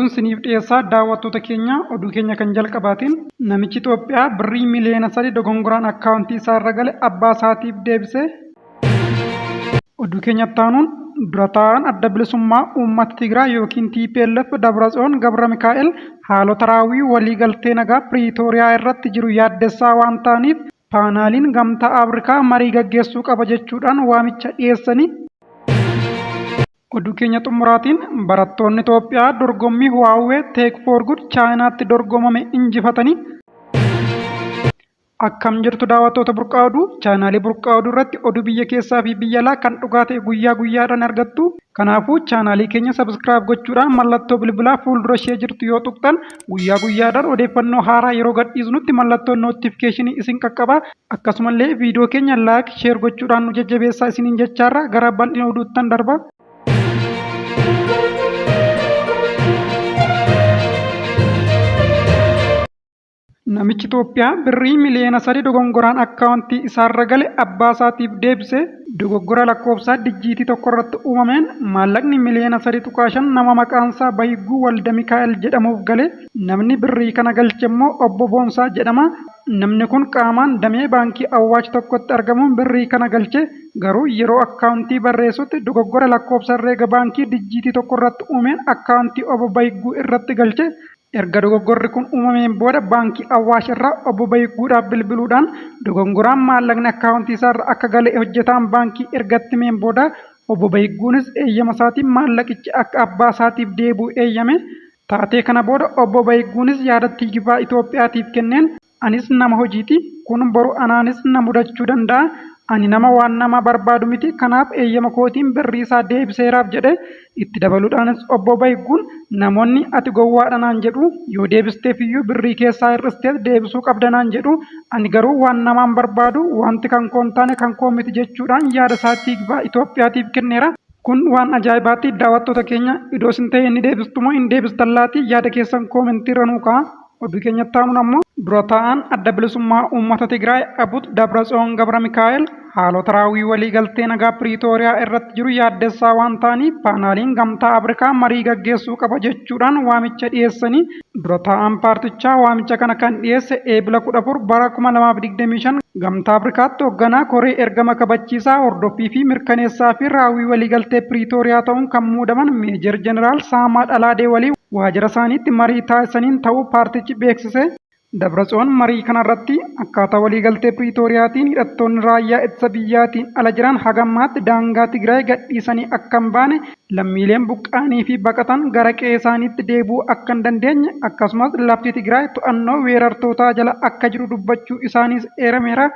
Oduun siniif dhiyeessaa daawwattoota keenya oduu keenya kan jalqabaatiin namichi Itoophiyaa birrii miliyoona 3 dogongoraan akkaawuntii isaa irra gale abbaa isaatiif deebise. Oduu keenya itti aanuun dura taa'aan Adda Bilisummaa Uummata Tigraay yookiin TPLF Dabratsiyoon Gabra Mikaa'el haalota raawwii walii galtee nagaa Piriitooriyaa irratti jiru yaaddessaa waan ta'aniif Paanaaliin Gamtaa Afrikaa marii gaggeessuu qaba jechuudhaan waamicha dhiyeessanii. Oduu keenya xumuraatiin barattoonni Itoophiyaa dorgommii Huawei Tech for Good Chaayinaatti dorgomame injifatanii. Akkam jirtu daawwattoota Burqaa Oduu, chaanaalii Burqaa Oduu irratti oduu biyya keessaa fi biyya alaa kan dhugaa ta'e guyyaa guyyaadhaan argattu. Kanaafuu chaanaalii keenya subscribe gochuudhaan mallattoo bilbilaa fuuldura ishee jirtu yoo tuqxan guyyaa guyyaadhaan odeeffannoo haaraa yeroo gadhiisnutti mallattoon notification isin qaqqaba. Akkasumallee viidiyoo keenya like, share gochuudhaan nu jajjabeessaa isiniin jechaarra gara bal'ina oduuttan darba. Namichi Itoophiyaa birrii miliyoona 3 dogongoraan akkaawuntii isaarra gale abbaasaatiif deebise. Dogoggora lakkoofsaa dijjiitii tokkorratti uumameen maallaqni miliyoona 3.5 nama maqaansaa Bahigguu Waldamikaa'el jedhamuuf gale. Namni birrii kana galchemmoo Obbo Boonsaa jedhama. Namni kun qaamaan damee baankii Awwaash tokkotti argamuun birrii kana galche. Garuu yeroo akkaawuntii barreessutti dogoggora lakkoofsa herreega baankii dijjiitii tokkorratti uumeen akkaawuntii Obbo Bahigguu irratti galche. Erga dogoggorri kun uumameen booda Baankii Awaash irraa Obbo Bayigguudhaaf bilbiluudhaan dogongoraan maallaqni akkaawuntii isaarra akka gale hojjetaan baankii erga itti himeen booda Obbo Bayigguunis eeyyama isaatiin maallaqichi akka abbaa isaatiif deebi'u eeyyame. Taatee kana booda Obbo Bayigguunis yaada Tiikvaa Itoophiyaatiif kenneen Anis nama hojiiti. Kun boru anaanis na mudachuu danda'a. Ani nama waan namaa barbaadu miti. Kanaaf eeyyama kootiin birrii isaa deebiseeraaf jedhe. Itti dabaluudhaanis Obbo Bayigguun namoonni ati gowwaadha naan jedhu. Yoo deebisteefiyyuu birrii keessaa hir'isteet deebisuu qabda naan jedhu. Ani garuu waan namaan barbaadu. Wanti kan koo hin taane kan koo miti jechuudhaan yaada isaa Tiikvaa Itoophiyaatiif kenneera. Kun waan ajaa'ibaati daawwattoota keenya idoo isin ta'e ni deebistu moo hin deebistan laati yaada keessan koomentii irra nuu ka'a. Oduu keenyatti aanuun ammoo dura taa'aan Adda Bilisummaa Uummata Tigraay Abut Dabratsiyoon Gabra Mikaa'el haalota raawwii walii galtee nagaa Piriitooriyaa irratti jiru yaaddessaa waan ta'aniif paanaaliin Gamtaa Afrikaa marii gaggeessuu qaba jechuudhaan waamicha dhiyeessanii dura taa'aan paartichaa waamicha kana kan dhiyeesse Eebila 14 bara 2025 Gamtaa Afrikaatti hogganaa koree ergama kabachiisaa, hordoffii fi mirkaneessaa fi raawwii waliigaltee Piriitooriyaa ta'uun kan muudaman Meejer Jeneraal Saamaa Dhalaadee waliin waajjira isaaniitti marii taasisaniin ta'uu paartichi beeksise. Dabratsiyoon marii kanarratti akkaataa waliigaltee Piriitooriyaatiin hidhattoonni raayyaa ittisa biyyaatiin ala jiran haga ammaatti daangaa Tigraay gadhiisanii akka hin baane, lammiileen buqqa'anii fi baqatan gara qe'ee isaaniitti deebi'uu akka hin dandeenye akkasumas lafti Tigraay to'annoo weerartootaa jala akka jiru dubbachuu isaaniis eerameera.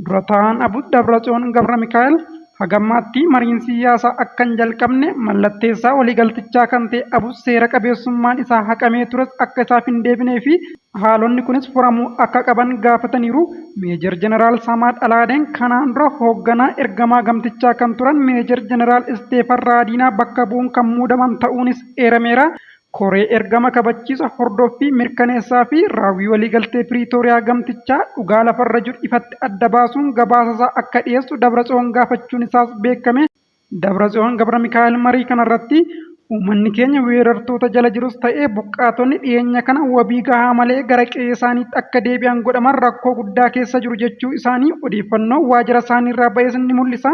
Dura taa'aan Abut Dabratsiyoon Gabramikaa'el haga ammaatti mariin siyyaasaa akka hin jalqabne mallatteessaa waliigaltichaa kan ta'e Abut seera qabeessummaan isaa haqamee tures akka isaaf hin deebinee fi Haalonni kunis furamuu akka qaban gaafataniiru. Meejer Jeneraal Samaad Alaadeen kanaan dura hoogganaa ergamaa gamtichaa kan turan Meejer Jeneraal Isteefan Raadiinaa bakka bu'uun kan muudaman ta'uunis eerameera. Koree ergama kabachiisa, hordoffii, mirkaneessaa fi raawwii waliigaltee Piriitooriyaa gamtichaa dhugaa lafarra jiru ifatti adda baasuun gabaasasaa akka dhiyeessu Dabratsiyoon gaafachuun isaas beekame. Dabratsiyoon Gabramikaa'el marii kanarratti uummanni keenya weerartoota jala jirus ta'ee buqqaatonni dhiyeenya kana wabii gahaa malee gara qe'ee isaaniitti akka deebi'an godhaman rakkoo guddaa keessa jiru jechuu isaanii odeeffannoo waajjira isaaniirraa ba'es ni mul'isa.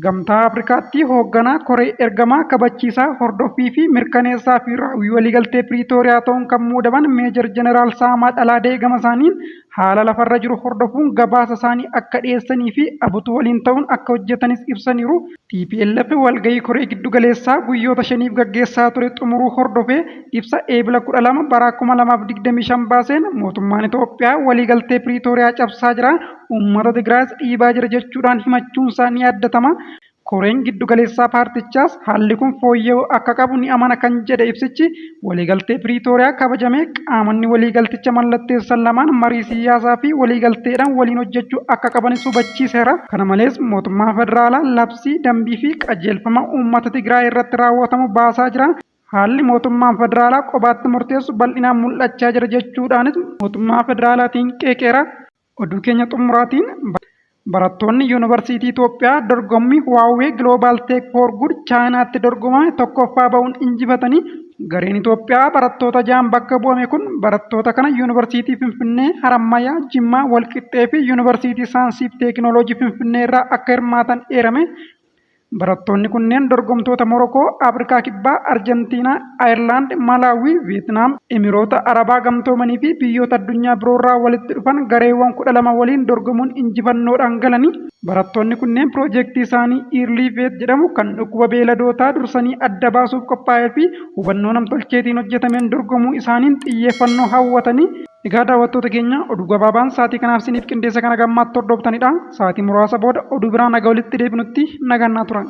Gamtaa Afrikaatti hoogganaa koree ergamaa kabachiisaa hordoffii fi mirkaneessaa fi raawwii waliigaltee Piriitooriyaa ta'uun kan muudaman Meejar Jeneraal Saamaa Dhalaadee gama isaaniin haala lafarra jiru hordofuun gabaasa isaanii akka dhiyeessanii fi Abutu waliin ta'uun akka hojjetanis ibsaniiru. Tplf walgahii koree giddu galeessaa guyyoota shaniif gaggeessaa ture xumuruu hordofee ibsa Eebila 12 bara 2025 baaseen mootummaan Itoophiyaa waliigaltee Piriitooriyaa cabsaa jira, uummata Tigraayis dhiibaa jira jechuudhaan himachuunsaa ni yaaddatama. Koreen giddugaleessaa paartichaas haalli kun fooyya'uu akka qabu ni amana kan jedhe ibsichi, waliigaltee Piriitooriyaa kabajamee qaamonni waliigalticha mallatteessan lamaan marii siyyaasaa fi waliigalteedhaan waliin hojjechuu akka qabanis hubachiiseera. Kana malees mootummaan federaalaa labsii, dambii fi qajeelfama uummata Tigraay irratti raawwatamu baasaa jira. Haalli mootummaan federaalaa qobaatti murteessu bal'inaan mul'achaa jira jechuudhaanis mootummaa federaalaatiin qeeqeera. Oduu keenya xumuraatiin barattoonni Yuunivarsiitii Itoophiyaa dorgommii Huawei Global Tech for Good Chaayinaatti dorgomame tokkoffaa ba'uun injifatanii. Gareen Itoophiyaa barattoota ja'an bakka bu'ame kun barattoota kana Yuunivarsiitii Finfinnee, Harammayaa, Jimmaa, Walqixxee fi Yuunivarsiitii Saayinsii fi Teekinooloojii Finfinnee irraa akka hirmaatan eerame. Barattoonni kunneen dorgomtoota Morokoo, Afrikaa Kibbaa, Arjentiinaa, Ayirlaand, Malaawii, Vietnaam, Emiroota Arabaa Gamtoomanii fi biyyoota addunyaa biroorraa walitti dhufan gareewwan 12 waliin dorgomuun injifannoodhaan galanii. Barattoonni kunneen piroojeektii isaanii Early Vet jedhamu kan dhukkuba beeladootaa dursanii adda baasuuf qophaa'ee fi hubannoo namtolcheetiin hojjetameen dorgomuu isaaniin xiyyeeffannoo hawwatanii. Egaa daawwattoota keenya, oduu gabaabaan sa'aatii kanaaf isiniif qindeessa kana gammaatti hordoftanidha. Sa'aatii muraasa booda oduu biraan naga walitti deebinutti nagaan naa turan.